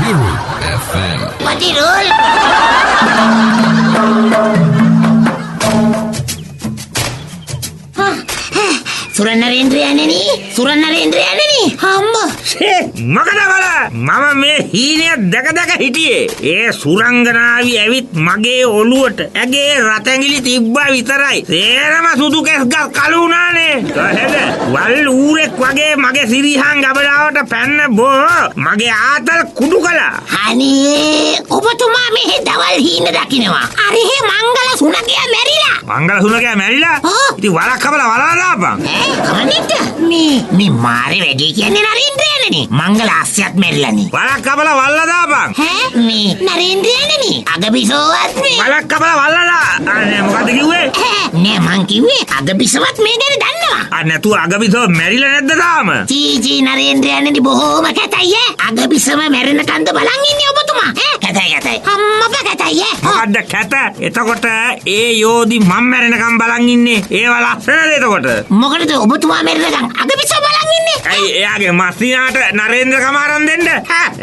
Hiru FM. Patirul. සුරන් නරේන්ද්‍රයන්නේනි, සුරන් නරේන්ද්‍රයන්නේනි. අම්මා. මොකද බල මම මේ හීනය දැක දැක හිටියේ. ඒ සුරංගනාවි ඇවිත් මගේ ඔළුවට ඇගේ රතැඟිලි තිබ්බා විතරයි. සේරම සුදු කැස් ගස් කළු වුණානේ. කොහෙද වල් ඌරෙක් වගේ මගේ සිරිහාන් ගබඩාවට පැන්න බෝ මගේ ආතල් කුඩු කළා. අනේ ඔබතුමා මෙහෙ දවල් හීන දකින්නවා. අර එහෙ මංගල සුනකයා මැරිලා. මංගල සුනකයා මැරිලා? ඉතින් වලක් කපලා වලලා දාපන්. කමන්නේද? මේ මාරේ වැඩේ කියන්නේ නරේන්ද්‍රයන්නේනේ. මංගල ආස්‍යත් මැරිලානේ. වලක් කපලා වල්ලා දාපන්. ඈ මේ නරේන්ද්‍රයන්නේනේ. අගබිසෝවත් මේ. වලක් කපලා වල්ලා දා. අනේ මොකද්ද කිව්වේ? නෑ මං කිව්වේ අගබිසවත් මේ ගැන දන්නවා. ආ නැතුව අගබිසෝ මැරිලා නැද්ද තාම? චී චී නරේන්ද්‍රයන්නේනේ බොහෝම කැතයි ඈ. අගබිසව මැරෙනකන්ද බලන් ඉන්නේ ඔබතුමා. ඈ කැතයි කැතයි. අම්මපා කැතයි ඈ. මොකද්ද කැත? එතකොට ඒ යෝධි මං මැරෙනකන් බලන් ඉන්නේ. ඒව ලස්සනද එතකොට? මොකටද ඔබතුමා මැරෙනකන් අගබිසව බලන් ඉන්නේ? ඇයි එයාගේ මස්සිනාට නරේන්ද්‍ර කමාරන් දෙන්න?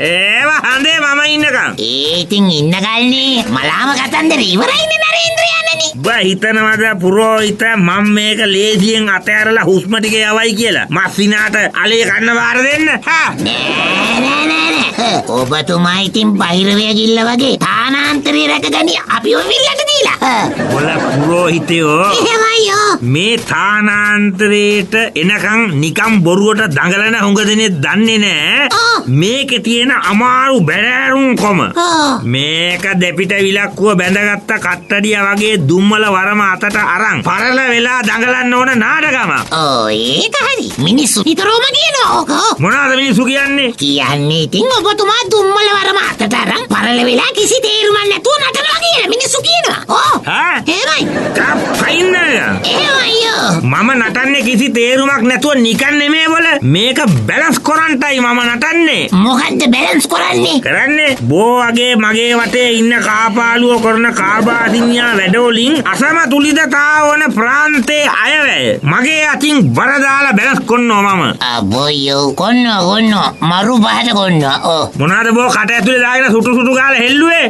ඒව හඳේ මම ඉන්නකන්. ඒ ඉතින් ඉන්න කල්නේ මලාම කතන්දර ඉවරයිනේ නරේන්ද්‍රයන්නේනේ. ඔබ හිතනවද පුරෝහිත මම මේක ලේසියෙන් අතෑරලා හුස්ම ටික යවයි කියලා? මස්සිනාට අලේ කන්න බාර දෙන්න? නෑ නෑ නෑ නෑ. ඔබතුමා ඉතින් බහිරවය ගිල්ල වගේ තානාන්තරේ රැකගනි අපිව විල්ලට දීලා. ඔල පුරෝහිතයෝ එහෙමයි. මේ තානාන්තරේට එනකන් නිකන් බොරුවට දඟලන හුඟ දෙනෙක් දන්නේ නෑ මේකේ තියෙන අමාරු බැරෑරුම් කොම. මේක දෙපිට විලක්කුව බැඳගත්ත කට්ටඩිය වගේ දුම්මල වරම අතට අරන් පරල වෙලා දඟලන්න ඕන නාටකම. ඔව් ඒක හරි. මිනිස්සු නිතරම කියනවා ඕක. මොනවාද මිනිස්සු කියන්නේ? කියන්නේ ඉතින් ඔබතුමා දුම්මල වරම අතට අරන් පරල වෙලා කිසි තේරුමක් නැතුව නටනවා කියලා මිනිස්සු කියනවා. ඔව්. ඈ? එහෙමයි. කප්පයින්ද? එහෙමයි. මම නටන්නේ කිසි තේරුමක් නැතුව නිකන් නෙමෙයි බොල. මේක බැලන්ස් කරන්ටයි මම නටන්නේ. මොකද්ද බැලන්ස් කරන්නේ? කරන්නේ බෝ වගේ මගේ වටේ ඉන්න කාපාලුව කරන කාබාසිනියා වැඩවලින් අසමතුලිතතාව වන ප්‍රාන්තයේ අයවැය මගේ අතින් බර දාලා බැලන්ස් කරනවා මම. අබොයෝ කොන්නෝ කොන්නෝ මරු පහට කොන්නෝ. ඔව්. මොනවාද බෝ කට ඇතුලේ දාගෙන සුටු සුටු ගාලා හෙල්ලුවේ?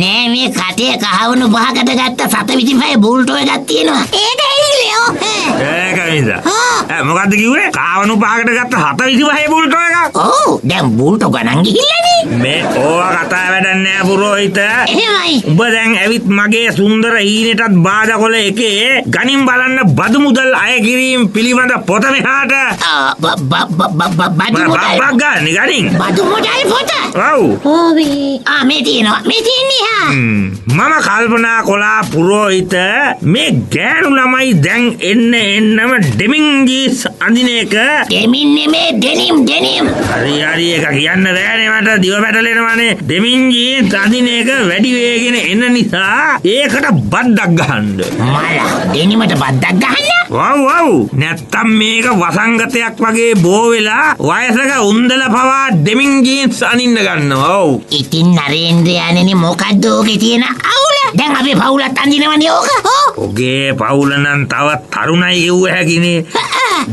නෑ මේ කටේ කහවණු පහකට ගත්ත 725 බෝල්ටෝ එකක් තියෙනවා. ඒක හෙල්ලුවේ. ඔව්. ඒක නිසා. මොකද්ද කිව්වේ? කහවණු පහකට ගත්ත 725 බෝල්ටෝ එකක්? ඔව්. දැන් බෝල්ටෝ ගණන් ගිහිල්ලානේ. මේ ඕවා කතා වැඩක් නෑ පුරෝහිත. එහෙමයි. උඹ දැන් ඇවිත් මගේ සුන්දර හීනෙටත් බාධා කොළ එකේ ගණින් බලන්න බදු මුදල් අය කිරීම පිළිබඳ පොත මෙහාට. බදු මුදල්. ගන්න ගණින්. බදු මුදල් පොත. ඔව්. ඔව්. ආ මේ තියෙනවා. මේ තියෙන්නේ හා. මම කල්පනා කළා පුරෝහිත මේ ගෑනු ළමයි දැන් එන්න එන්නම ඩෙමින් ජීන්ස් අඳින එක. ඩෙමින් නෙමේ ඩෙනිම් ඩෙනිම්. හරි හරි ඒක කියන්න බෑනේ මට දිව පැටලෙනවානේ. ඩෙමින් ජීන්ස් අඳින එක වැඩි වේගෙන එන නිසා ඒකට බද්දක් ගහන්න. මලා ඩෙනිමට බද්දක් ගහන්න? වව් වව්. නැත්තම් මේක වසංගතයක් වගේ බෝ වෙලා වයසක උන්දල පවා ඩෙමින් ජීන්ස් අඳින්න ගන්නවා. ඔව්. ඉතින් නරේන්ද්‍රයාණෙනි මොකද්ද ඕකේ තියෙන අවුල? දැන් අපේ පවුලත් අඳිනවනේ ඕක. ඔව්. ඔගේ පවුල නම් තව තරුණයි කිව්ව හැකිනේ.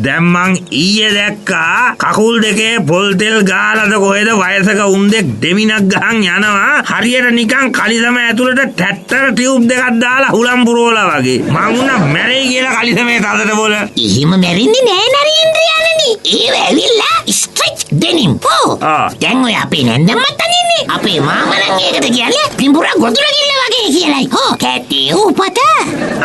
දැන් මං ඊයේ දැක්කා කකුල් දෙකේ පොල් තෙල් ගාලාද කොහෙද වයසක උන්දෙක් ඩෙමිනක් ගහන් යනවා. හරියට නිකන් කලිසම ඇතුළට ට්‍රැක්ටර් ටියුබ් දෙකක් දාලා හුලම් පුරවලා වගේ. මං උනා මැරෙයි කියලා කලිසමේ තදට බොල. එහෙම මැරෙන්නේ නෑ නරේන්ද්‍රයාණෙනි. ඒව ඇවිල්ලා ස්ට්‍රෙච් ඩෙනිම්. ඔව්. දැන් ඔය අපේ නැන්දම්මත් අඳින්නේ. අපේ මාමා නම් ඒකට කියන්නේ පිඹුරා ගොදුර ගිල්ල වගේ කියලායි. හෝ කැටේ උපත.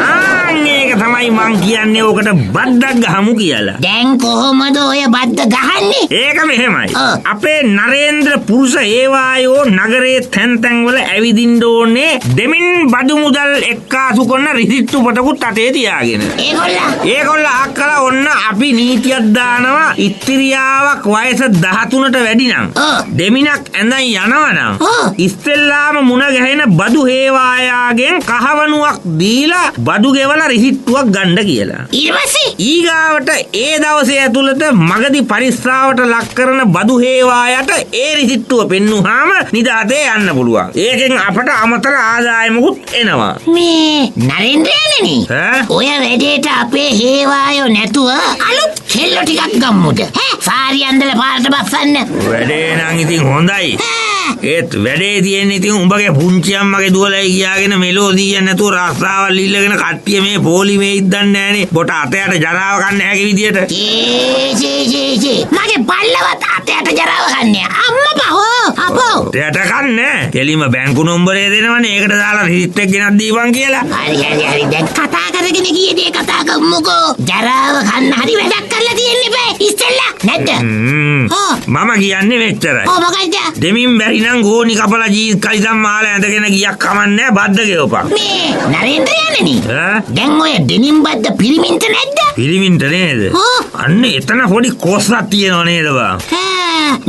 ආන් ඒක තමයි මං කියන්නේ ඕකට බද්දක් ගහමු කියලා. දැන් කොහොමද ඔය බද්ද ගහන්නේ? ඒක මෙහෙමයි. අපේ නරේන්ද්‍ර පුරුෂ ඒවායෝ නගරේ තැන් තැන් වල ඇවිදින්න ඕනේ දෙමින් බදු මුදල් එක්කාසු කරන රිසිට්ටු පොතකුත් අතේ තියාගෙන. ඒගොල්ල අහක්කලා ඔන්න අපි නීතියක් දානවා ඉස්ත්‍රියාවක් වයස 13ට වැඩි නම් දෙමිනක් ඇඳන් යනවා නම් ඉස්සෙල්ලාම මුණ ගැහෙන බදු හේවායාගෙන් කහවණුවක් දීලා බදු ගෙවලා රිසිට්ටුවක් ගන්න කියලා. ඊට පස්සේ ඊගාවට ඒ දවසේ ඇතුළත මගදී පරිස්සාවට ලක් කරන බදු හේවායට ඒ රිසිට්ටුව පෙන්නුවාම නිදාතේ යන්න පුළුවන්. ඒකෙන් අපට අමතර ආදායමකුත් එනවා. මේ නරේන්ද්‍රයන්නේනි ඔය වැඩේට අපේ හේවායෝ නැතුව අලුත් කෙල්ලෝ ටිකක් ගම්මුද? ඈ සාරි අන්දල පාරට බස්සන්න. වැඩේ නම් ඉතින් හොඳයි. ඒත් වැඩේ තියෙන්නේ ඉතින් උඹගේ පුංචි අම්මගේ දුවලයි කියාගෙන මෙලෝ දීයන් නැතුව රස්සාවල් ඉල්ලගෙන කට්ටිය මේ පොලිමේ ඉද්දන්නේ නෑනේ. බොට අතයට ජරාව කන්න හැකි විදියට. චී චී චී මගේ බල්ලවත් අතයට ජරාව කන්නේ. අම්මපා හෝ අපෝ. අතයට කන්නේ. කෙලිම බැංකු නම්බරේ දෙනවනේ. ඒකට දාලා රිසිට් එක ගෙනත් දීපන් කියලා. හරි හරි හරි දැන් කතා කරගෙන ගියේ දේ කතා කරමුකෝ. ජරාව කන්න හරි වැඩක් කරලා තියෙන්න එපා ඉස්සෙල්ලා නැද්ද? මම කියන්නේ මෙච්චරයි. ඔව් මොකද්ද? දෙමින් බැරි නම් ගෝනි කපලා ජීස් කලිසම් මාලා ඇඳගෙන ගියක් කමන්නේ බද්ද ගෙවපන්. මේ නරේන්ද්‍ර යන්නේනි. දැන් ඔය දෙමින් බද්ද පිරිමින්ට නැද්ද? පිරිමින්ට නේද? අන්න එතන පොඩි කොස්සක් තියෙනව නේද බං?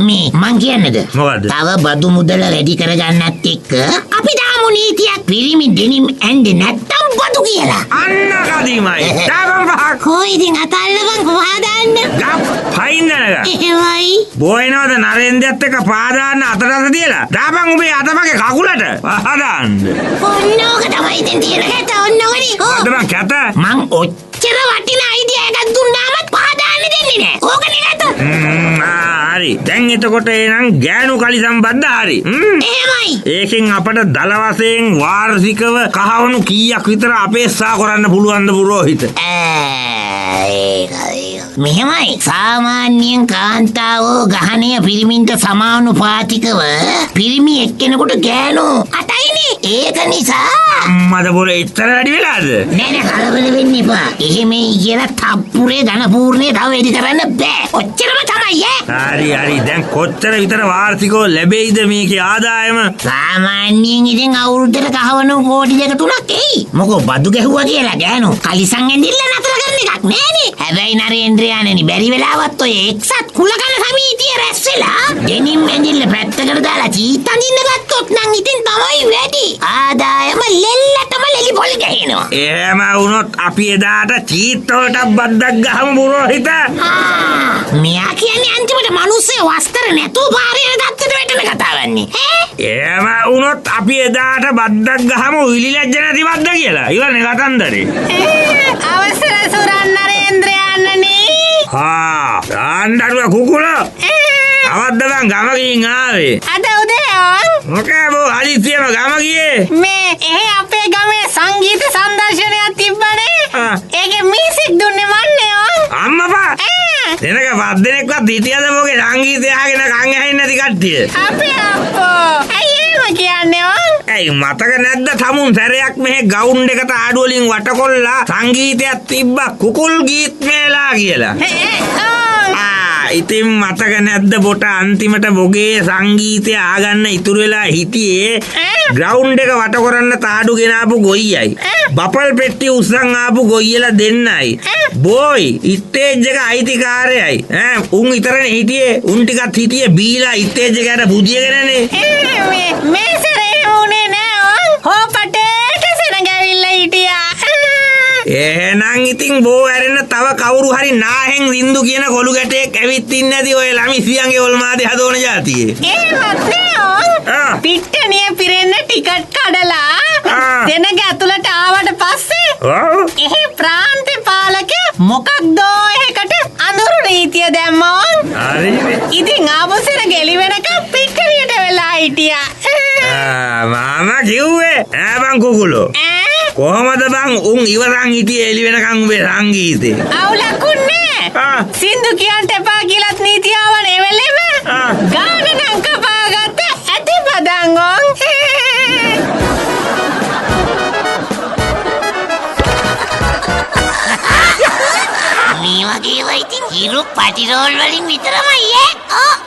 මේ මං කියන්නේද? මොකද්ද? තව බදු මුදල වැඩි කරගන්නත් එක්ක අපි දාමු නීතියක් පිරිමි දෙනිම් ඇන්දේ නැත්තම් බදු කියලා. අන්න කදිමයි. දාපන් පහක්. කොයි ඉතින් අතල්ලපන් කොහා දාන්න? ගප් ෆයින් දැනග. එහෙමයි. බෝයනවද නරේන්ද්‍රයත් එක්ක පා දාන්න අතට අත තියලා? දාපන් උඹේ අත මගේ කකුලට. පහ දාන්න. ඔන්න ඕක තමයි ඉතින් තියෙන කැත. ඔන්න ඕකනේ. මොකද බං කැත? මං ඔච්චර වටින අයිඩියා එකක් දුන්නාමත් පහ දාන්න දෙන්නේ නෑ. ඕකනේ කැත. හරි. දැන් එතකොට එහෙනම් ගෑනු කලිසම් බද්ද හරි. එහෙමයි. ඒකෙන් අපට දල වශයෙන් වාර්ෂිකව කහවණු කීයක් විතර අපේක්ෂා කරන්න පුළුවන්ද පුරෝහිත? මෙහෙමයි. සාමාන්‍යයෙන් කාන්තාවෝ ගහණය පිරිමින්ට සමානුපාතිකව පිරිමි එක්කෙනෙකුට ගෑනු අටයිනේ. ඒක නිසා අම්මද බොල එච්චර වැඩි වෙලාද? නෑ නෑ කලබල වෙන්න එපා. එහෙමයි කියලා තප්පුරේ ධන පූර්ණේ තව වැඩි කරන්න බෑ. ඔච්චරම තමයි ඈ. හරි හරි. දැන් කොච්චර විතර වාර්ෂිකව ලැබෙයිද මේකේ ආදායම? සාමාන්‍යයෙන් ඉතින් අවුරුද්දට කහවණු කෝටි දෙක තුනක් එයි. මොකෝ බදු ගැහුවා කියලා ගෑනු කලිසම් ඇඳිල්ල නතර කරන එකක් නෑනේ. හැබැයි නරේන්ද්‍රයාණෙනි බැරි වෙලාවත් ඔය එක්සත් කුලකන සමිතිය රැස් වෙලා දෙනිම් ඇඳිල්ල පැත්තකට දාලා චීත් අඳින්න ගත්තොත් නම් ඉතින් තමයි වැඩි. ආදායම ලෙල්ලටම ලෙලි පොල් ගහනවා. එහෙම වුණොත් අපි එදාට චීත් වලට බද්දක් ගහමු පුරෝහිත. මෙයා කියන්නේ අන්තිමට මිනිස්සු වස්තර නැතුව පාරේ යන තත්ත්වයට වැටෙන කතාවන්නේ. ඈ එහෙම වුණොත් අපි එදාට බද්දක් ගහමු විලි ලැජ්ජ නැති බද්ද කියලා. ඉවරනේ කතන්දරේ. අවසර සුරන් නරේන්ද්‍රයාණනි. හා රාණ්ඩරුව කුකුල. අවද්ද බං ගම ගිහින් ආවේ? අද උදේ ඔන්. මොකෑ බෝ හදිස්සියම ගම ගියේ? මේ එහෙ අපේ ගමේ සංගීත සංදර්ශනයක් තිබ්බනේ. ඒකේ මියුසික් දුන්නේ මන්නේ ඔන්. අම්මපා. දෙනක පස් දෙනෙක්වත් හිටියද මොකේ සංගීතය අහගෙන කන් ඇහෙන්නේ නැති කට්ටිය? අපේ අප්පෝ. ඇයි එහෙම කියන්නේ ඔන්? ඇයි මතක නැද්ද තමුන් සැරයක් මෙහෙ ගවුන්ඩ් එකට ආඩු වලින් වටකොල්ලා සංගීතයක් තිබ්බා කුකුල් ගීත් මේලා කියලා. ඉතින් මතක නැද්ද බොට අන්තිමට බොගේ සංගීතය ආගන්න ඉතුරු වෙලා හිටියේ ග්‍රවුන්ඩ් එක වට කරන්න තාඩු ගෙනාපු ගොයියයි, බපල් පෙට්ටි උස්සන් ආපු ගොයියලා දෙන්නයි, බෝයි ස්ටේජ් එක අයිතිකාරයයි. ඈ උන් විතරනේ හිටියේ. උන් ටිකත් හිටියේ බීලා ස්ටේජ් එකට පුදියගෙනනේ. මේ මේ සැරේ වුණේ නෑ ඔන්. හොපටේට සෙනග ඇවිල්ලා හිටියා. එහෙනම් ඉතින් බෝ ඇරෙන්න තව කවුරු හරි නාහෙන් රින්දු කියන කොළු ගැටයෙක් ඇවිත් ඉන්නේ නැති ඔය ළමිසියන්ගේ ඔල්මාදේ හදවන ජාතියේ. ඒවත් නෑ ඔන්. පිට්ටනිය පිරෙන්න ටිකට් කඩලා සෙනග ඇතුළට ආවට පස්සේ එහෙ ප්‍රාන්ත පාලකයා මොකක්දෝ එහෙකට අඳුරු නීතිය දැම්මා ඔන්. හරිනේ. ඉතින් ආපු සෙනග එළි වෙනකම් පිට්ටනියට වෙලා හිටියා. මාමා කිව්වේ ඈ බං කුකුලෝ. කොහමද බං උන් ඉවරන් හිටියේ එළි වෙනකන් උඹේ සංගීතේ? අවුලක් උන්නේ. සින්දු කියන්න එපා කියලාත් නීතිය ආවනේ ඒ වෙලෙම. ගාන නම් කපාගත්ත ඇති පදන් ඔන්. මේ වගේ ඒවා ඉතින් හිරු පටිරෝල් වලින් විතරමයි ඈ.